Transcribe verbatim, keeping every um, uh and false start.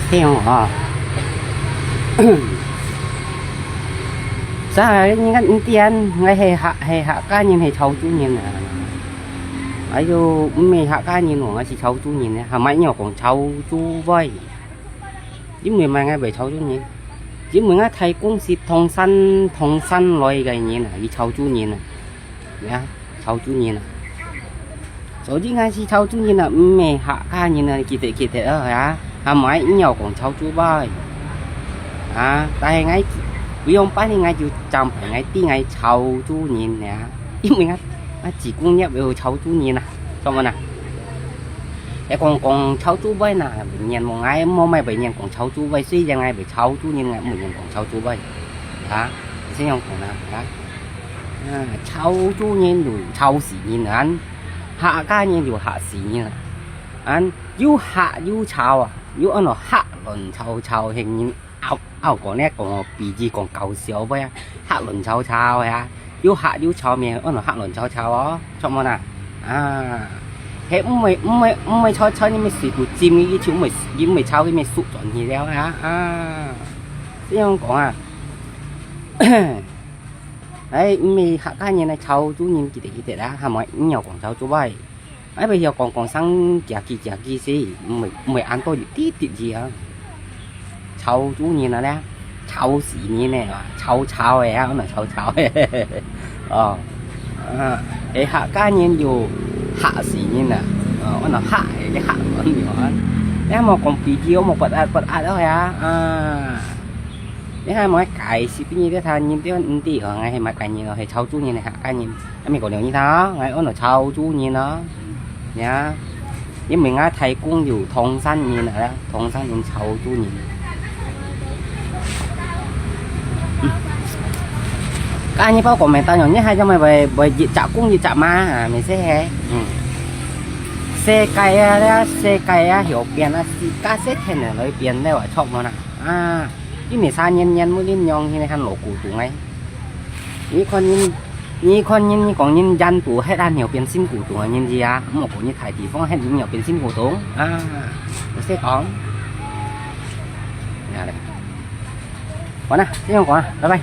聽哦。所以人家毋知，𠊎係客，係客家人，係潮州人啊。哎喲，毋係客家人哦，𠊎係潮州人呢，還毋係你講潮州話。因為麼个𠊎會潮州人？因為𠊎大公係唐山，唐山來个人啊，佢潮州人啊。 呀，潮州人啊。所以𠊎係潮州人啊，毋係客家人啊，記得，記得啊，呀。還毋係你要講潮州話。啊，但係𠊎，不用拜你，𠊎就正牌，𠊎知𠊎潮州人呀。因為𠊎，𠊎自古業有潮州人啊，做麼呢？ 係講，講潮州話呢，別人問𠊎，無麼个別人講潮州話，雖然𠊎係潮州人，𠊎毋會講潮州話。啊，係恁樣講啊，啊。啊，潮州人有潮州人啊，客家人有客家人啊，啊，有客有潮啊，有安到客亂潮，潮興人拗，拗講呢，講比喻講搞笑話啊，客亂潮潮啊。 有客有潮咩，安到客亂潮潮哦，著無啦？啊，係毋會，毋會，毋會潮，潮你乜水肚浸，佢就毋會，佢毋會潮，佢乜縮轉去了啊，啊，恁樣講啊。哎，毋係客家人啊，潮州人，記得，記得啊，還無，你要講潮州話。 哎，毋曉講，講聲客家，客家話，毋會，毋會恁多一滴滴字啊。潮州人啊咧，潮州人呢，潮潮个啊，安到潮潮个。哦，啊，係客家人有客家人啊，哦，安到客个客人啊。你莫講比喻，莫不啊，不啊，哦呀，啊。 你還莫解釋分人，你聽人兜毋知哦，𠊎係麼个人哦，係潮州人，係客家人。啊，美國人你聽哦，𠊎安到潮州人哦。呀，因為𠊎大公有唐山人啊，唐山人、潮州人。嗯。該你包括咩單樣，你還做麼个會，會一隻公一隻嫲啊，毋係係？嗯。世界啊，這世界啊，有變啊，世界世界來變了啊，著無啦？啊。 因為三年年無恁樣，現在還老古董哎。你看人，你看人，你講人印度，係恁樣變新古董啊，人家啊，莫講你大地方，係恁樣變新古董啊，有些講。呀嘞。好啦，恁樣講啊，拜拜。